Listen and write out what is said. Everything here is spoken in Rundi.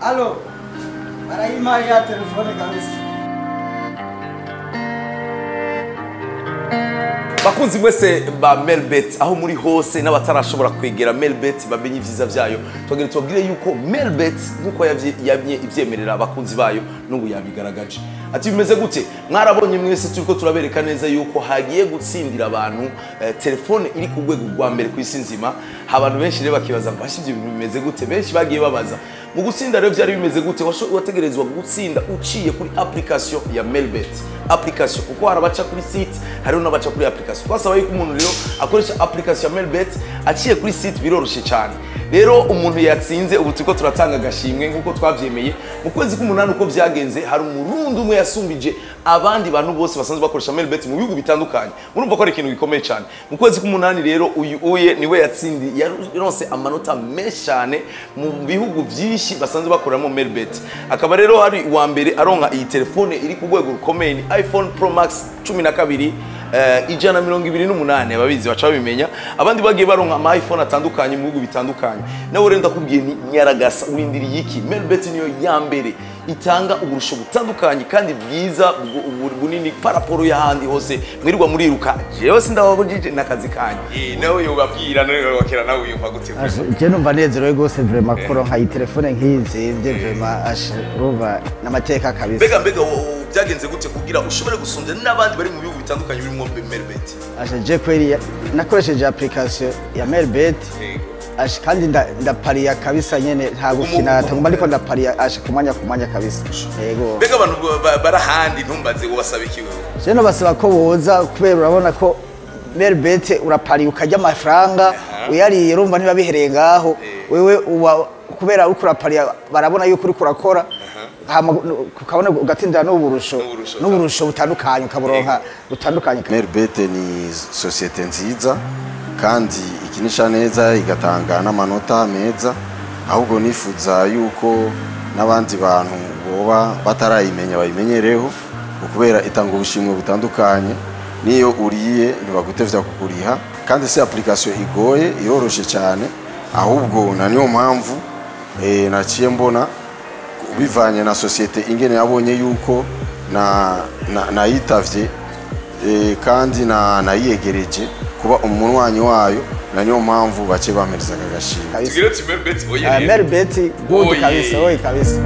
Allo, barayimpaye ya telefone kabisa. Bakunzi mwese ba Melbet aho muri hose n'abatarashobora kwegera Melbet bamenye ivyiza vyayo, twagira tubabwire yuko Melbet nkuko yabye ivyemerera abakunzi bayo n'ubu yabigaragaje. Ati bimeze gute? Mwarabonye mwese turiko turabereka neza yuko hagiye gutsindira abantu telefone iri ku rwego rwa mbere ku isi nzima. Abantu benshi rero bakibaza ngo ibyo bintu bimeze gute, benshi bagiye babaza mu gutsinda rero byari bimeze gute. Wategerezwa gutsinda uciye kuri application ya Melbet application, kuko hari abaca kuri site hari n'abaca kuri application. Twasaba yuko umuntu rero akoresha application ya Melbet aciye kuri site biroroshe cyane. Rero umuntu yatsinze ubu turiko turatanga agashimwe nkuko twavyemeye mu kwezi k'umunani. Uko vyagenze, hari umurundi umwe yasumbije abandi bantu bose basanzwe bakoresha Melbet mu bihugu bitandukanye. Murumva ko ari ikintu gikomeye cyane. Mu kwezi k'umunani rero uyu uye niwe yatsindiye, yaronse amanota menshi cyane mu bihugu byinshi basanzwe bakoreramo Melbet. Akaba rero hari uwa mbere aronka iyi telefone iri ku rwego rukomeye, ni iPhone Pro Max 12 128, ababizi baca babimenya. Abandi bagiye baronka ama iPhone atandukanye mu bihugu bitandukanye. Nawe rero ndakubwiye nti nyaragasa, urindiriye iki? Melbet niyo ya mbere itanga uburusho butandukanye kandi bwiza bunini par rapport y'ahandi hose mwirirwa muriruka. Jewe sindababujije n'akazi kanyu. Nawe yobabwira none wakira nawe uyumva gute? Je numva nezerewe gose vraiment kuronka iyi telefone nk'iyi nzimvye vraiment, urumva n'amateka kabisa. Mbega byagenze gute kugira ushobore gusumbya n'abandi bari mu bihugu bitandukanye birimo Melbet? Je kweri nakoresheje application ya Melbet kandi ndapariya kabisa nyene, nta gukina tagomba, ariko ndapariya kumwanya kabisa. Yego. Mbega abantu barahandi ntumbaze ubasaba iki wewe? Je no basaba ko boza, kubera urabona ko Melbet urapariya ukarya amafaranga uyariye, urumva niba bihereye ngaho wewe uba kubera uriko urapariya barabona yuko uriko urakora, ukabona ugatsinda n'uburusho butandukanye, ukaburonka butandukanye. Melbet ni societe nziza kandi ikinisha neza, igatanga n'amanota meza. Ahubwo nifuza yuko n'abandi bantu boba batarayimenya bayimenyereho, kubera itanga ubushimwe butandukanye. Niyo uriye ntibagutevya kukuriha, kandi si application igoye, iroroshe cyane. Ahubwo na niyo mpamvu naciye mbona bivanye na societe ingene yabonye yuko nayitavye kandi nayiyegereje kuba umunywanyi wayo, na niyo mpamvu bace bamereza agashimwe. Tugire tuti Melbet oye. Melbet good kabisa, oye kabisa.